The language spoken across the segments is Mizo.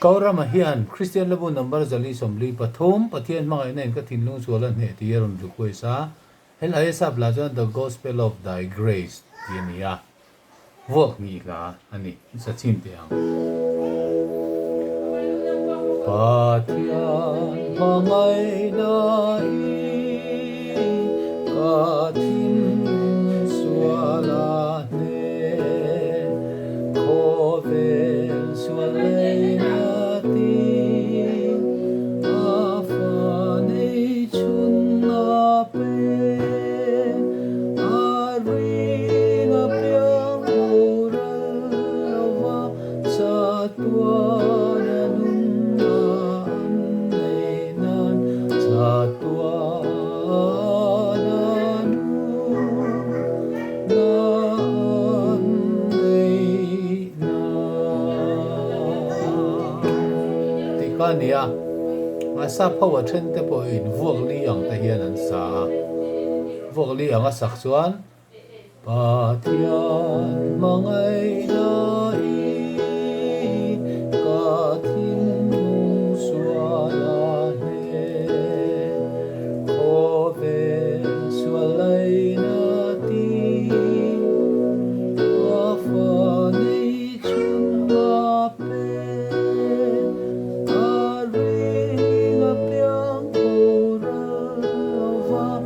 Kaurama hian Kristian Labu number 443, Pathian hmangaihna in ka thinlung sual a hneh tih a rawn request a. Helai a sap lah chuan The Gospel of Thy Grace tih a ni a. Vuak hnih hla a ni. I sa chhin teh ang. Pathian hmangaihna i ka thinlung sual a hneh, khawvel sual leina tin a fa nei chhun a pe. A ring a piang boral lova chatuan a nunna an nei nan chatuan a nunna an nei nan. Tih kha a ni a, a sap ho a then te pawh in vuak li ang te hian an sa a. Vawkli anga sak chuan Pathian hmangaihna hi ka thinlung sual a hneh, khawvel sual laina tin a fa nei chhun a pe, a ring a piang boral lova.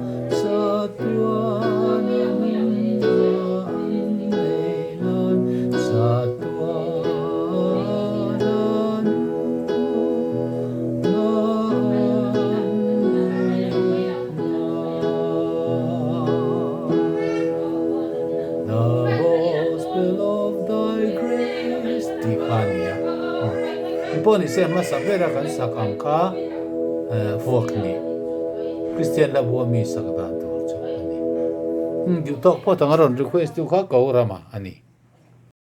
Pawh ni se hmasa bera kan sak ang kha vuak ni. Kristian la bua mi sak dan tur chu a ni. Duh tawk phawt ang a rawn request tu kha ko rama a ni.